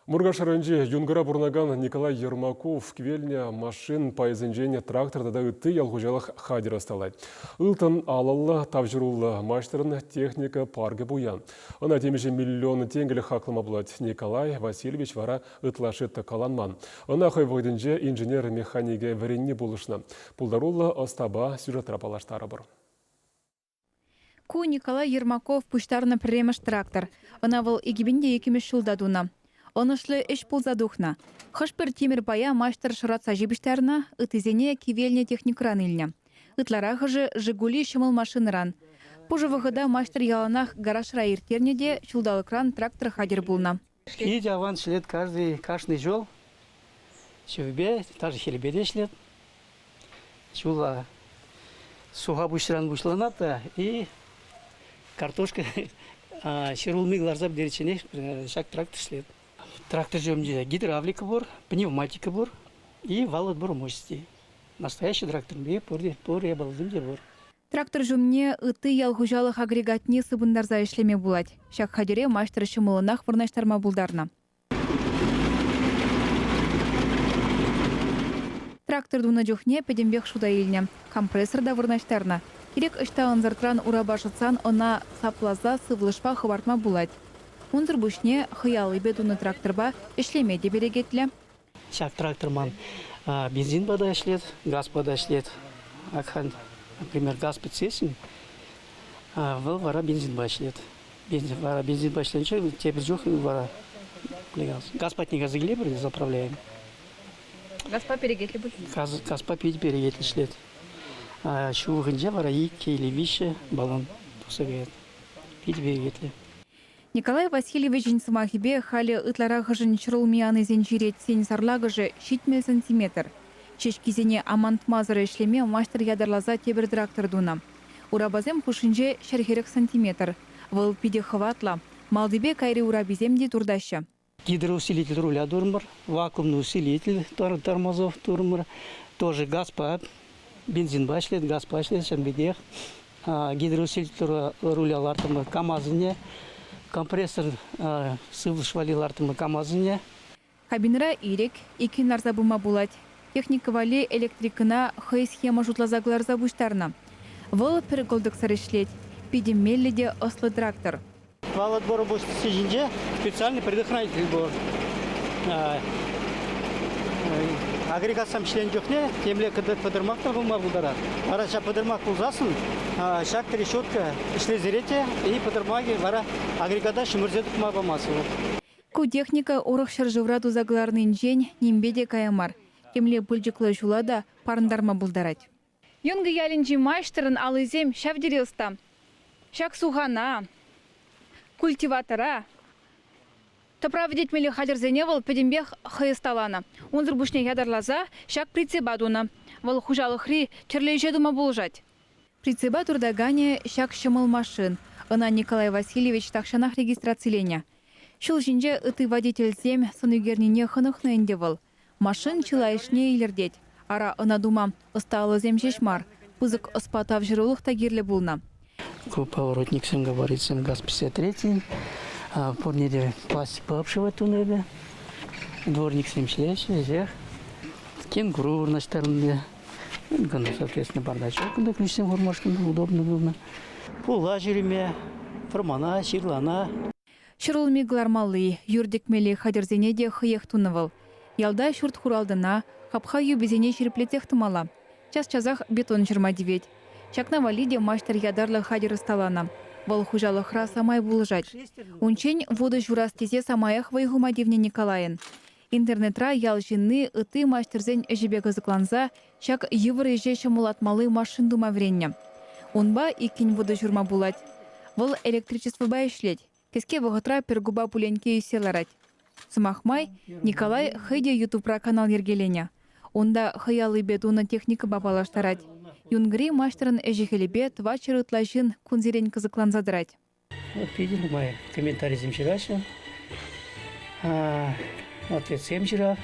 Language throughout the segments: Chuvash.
Муркаш районӗнчи Юнкӑра пурӑнакан Николай Ермаков кивелнӗ машин пайӗсенчен трактор тата ытти ял хуҫалӑх хатӗр ӑсталать. Ылтӑн алӑллӑ, тавҫӑруллӑ маҫтӑрӑн техника паркӗ пуян. Ӑна темиҫе миллион тенкӗлӗх хаклама пулать. Николай Васильевич вара ытлашши тӑккаланман. Ӑна хӑй вӑхӑтӗнче инженер-механике вӗренни пулӑшнӑ. Пултаруллӑ ӑстапа сюжетра паллаштарӑпӑр. Ку Николай Ермаков пуҫтарнӑ пӗрремӗш трактор. Ӑна вӑл 2002 ҫулта тунӑ. Ӑнӑҫлӑ ӗҫ пулса тухнӑ. Хӑш-пӗр тимӗр пая маҫтӑр шӑратса ҫыпӑҫтарнӑ, ыттисене кивелнӗ техникӑран илнӗ. Ытларахӑшӗ «Жигули» ҫӑмӑл машинӑран. Пушӑ вӑхӑта маҫтӑр яланах гаражра ирттернӗ те ҫулталӑкран трактор хатӗр пулнӑ. Питӗ аван ӗҫлет каждый, кашни ҫул. Ҫӑвӗпе, даже хӗлӗпе те ӗҫлет. Ҫулла суха пуҫран пуҫланать та и картошка ҫӗрулми кӑларса пӗтеричченех ҫак трактор ӗҫлет. Трактор ҫумӗнче гидравлика пур, пневматика пур и вал отбор мощности. Настоящий трактор пур, пур япаласем те пур. Трактор ҫумне ытти ял хуҫалӑх агрегатне сыпӑнтарса ӗҫлеме пулать. Ҫак хатӗре маҫтӑр ҫӑмӑллӑнах вырнаҫтарма пултарнӑ. Трактор тунӑ чухне пӗтӗмпех шута илнӗ. Компрессор та вырнаҫтарнӑ. Кирек ӑҫта ӑнсӑртран урапа шӑтсан ӑна сапласа сывлӑшпа хӑпартма пулать. Унсӑр пуҫне хӑй аллипе тунӑ тракторпа ӗҫлеме те перекетлӗ. Ҫак трактор ман бензинпа та ӗҫлет, газпа та ӗҫлет. Акхан, например, газ пӗтсессӗн, вӑл вара бензинпа ӗҫлет. Бензин, вара бензинпа ӗҫленче тепӗр чух вара газ патне кайса килетпӗр те заправляем. Газпа перекетлӗ пуль? Газ, газпа питӗ перекетлӗ ӗҫлет. Ҫывӑхӗнче вара иккӗ или виҫҫӗ баллон тухса каять. Питӗ перекетлӗ. Николай Васильевичӑн сӑмахӗпе, халӗ ытларахӑшӗн ҫӗрулми анисенчи ретсен сарлакӑшӗ 70 сантиметр. Ҫеҫкисене амантмасӑр ӗҫлеме маҫтӑр ятарласа тепӗр трактор тунӑ. Урапасем хушшинче 140 сантиметр. Вӑл питӗ хӑватлӑ. Малтипе кайри ураписем те туртаҫҫӗ. Гидроусилитель руля турӑмӑр, вакуумный усилитель тормозов турӑмӑр. Тоже газпа, бензинпа ӗҫлет, газпа ӗҫлет, ҫавӑн пекех. Гидроусилитель руля лартӑмӑр КАМАЗӗне, компрессор сывлӑш валли лартӑмӑр КАМАЗӗне. Кабинӑра ирӗк, иккӗн ларса пыма пулать. Техника валли электрикӑна хӑй схема шутласа кӑларса пуҫтарнӑ. Вӑл пӗр кӑлтӑксӑр ӗҫлет. Питӗ меллӗ те ӑслӑ трактор. Вал отбора пуҫтарса ҫинче специальный предохранитель пур. Агрегатсем ӗҫленӗ чухне темле пӑтӑрмах та пулма пултарать. Вара ҫав пӑтӑрмах пулсассӑн ҫак трещотка ӗҫлесерет те и пӑтӑрмахӗ вара агрегата ҫӗмӗрсе тухма памасть вӑл. Ку техника урӑх ҫӗршывра туса кӑларнинчен нимпе те кая мар. Темле пылчӑклӑ ҫула та парӑнтарма пултарать. Юнкӑ ялӗнчи маҫтӑрӑн аллисем ҫав тери ӑста. Ҫак сухана, культиватора, тӑпра вӗтетмелли хатӗрсене вӑл пӗтӗмпех хӑй ӑсталанӑ. Унсӑр пуҫне ятарласа ҫак прицепа тунӑ. Вӑл хуҫалӑхри тӗрлӗ ӗҫе тума пулӑшать. Прицепа туртаканӗ ҫак ҫӑмӑл машин. Ӑна Николай Васильевич тахҫанах регистрациленӗ. Ҫул ҫинче ытти водительсем сӑн ӳкернине хӑнӑхнӑ ӗнтӗ вӑл. Машин чылайӑшне илӗртет. Ара, ӑна тума ӑста алӑсем ҫеҫ мар, пысӑк ӑспа тавҫӑрулӑх та кирлӗ пулнӑ. Ку поворотниксем, габаритсем газ 53-й. Пурне те пластикпа обшивать тунӑ эпӗ. Дворниксем ӗҫлеҫҫӗ веҫех. Кенгуру вырнаҫтарнӑ. Кӑна, соответственно, бардачок кунта ключсем хурмашкӑн удобно пулнӑ. Пулла ҫӳреме, вӑрмана, ҫырлана. Ҫӗрулми кӑлармалли, юр тӗкмелли хатӗрсене те хӑех тунӑ вӑл. Ялта ҫурт-хуралтӑна, хапха юписене ҫирӗплетсех тӑмалла. Час-часах бетон ҫӑрма тивет. Ҫакна валли те маҫтӑр ятарлӑ хатӗр ӑсталанӑ. Вӑл хуҫалӑхра самай пулӑшать. Унччен вутӑ ҫурас тесе самаях вӑй хума тивнӗ Николайӑн. Интернетра ял ҫынни ытти маҫтӑрсен ӗҫӗпе кӑсӑкланса ҫак йывӑр ӗҫе ҫӑмӑллатмалли машин тума вӗреннӗ. Унпа иккӗн вутӑ ҫурма пулать. Вӑл электричествӑпа ӗҫлет. Кӗске вӑхӑтра пӗр купа пуленкке ӳссе ларать. Сӑмах май, Николай хӑй те Ютубра канал йӗркеленӗ. Унта хӑй аллипе тунӑ техникӑпа паллаштарать. Юнгри маҫтӑрӑн ӗҫӗ-хӗлӗпе 400 ытла ҫын кунсерен кӑсӑкланса тӑрать. Питӗ нумай комментарисем ҫыраҫҫӗ. Ответсем ҫырав.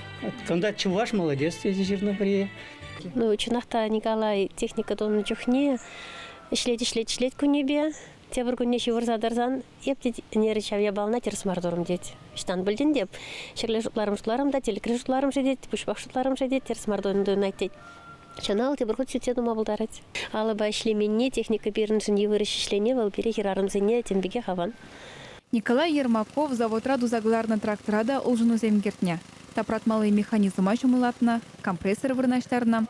Кунта чӑваш молодец тесе ҫырнӑ пӗри. Ну, чӑнах та Николай техника тунӑ чухне ӗҫлет, ӗҫлет, ӗҫлет кунӗпе. Тепӗр кунне ҫывӑрса тӑрсан, эп тет, ӗнер ҫав япалана тӗрӗс мар турӑм тет. Ӑҫтан пӗлтӗн те, ҫӗрле шутларӑм-шутларӑм та, тӗлӗкре шутларӑм-ши тет, пуҫпах шутларӑм-ши тет, тӗрӗс мар туйӑнать тет. Ҫана вӑл тепӗр хут сӳтсе тума пултарать. Алӑпа ӗҫлеменни, техника пирӗншӗн йывӑр ӗҫ ӗҫлени вӑл пире хӗрарӑмсене тем пекех аван. Николай Ермаков заводра туса кӑларнӑ трактора та улшӑнусем кӗртнӗ. Тапратмалли механизма ҫӑмӑллатнӑ, компрессор вырнаҫтарнӑ.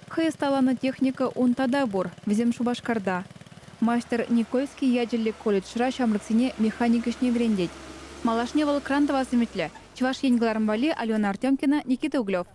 Хӑй ӑсталанӑ техника ун тата пур, вӗсем Шупашкарта. Маҫтӑр Никольский ячӗллӗ колледжра ҫамрӑксене механик ӗҫне вӗрентет. Малашне вӑл кран тӑвас ӗмӗтлӗ. Чӑваш Ен кӑларӑм валли Алена Артемкина, Никита Углев.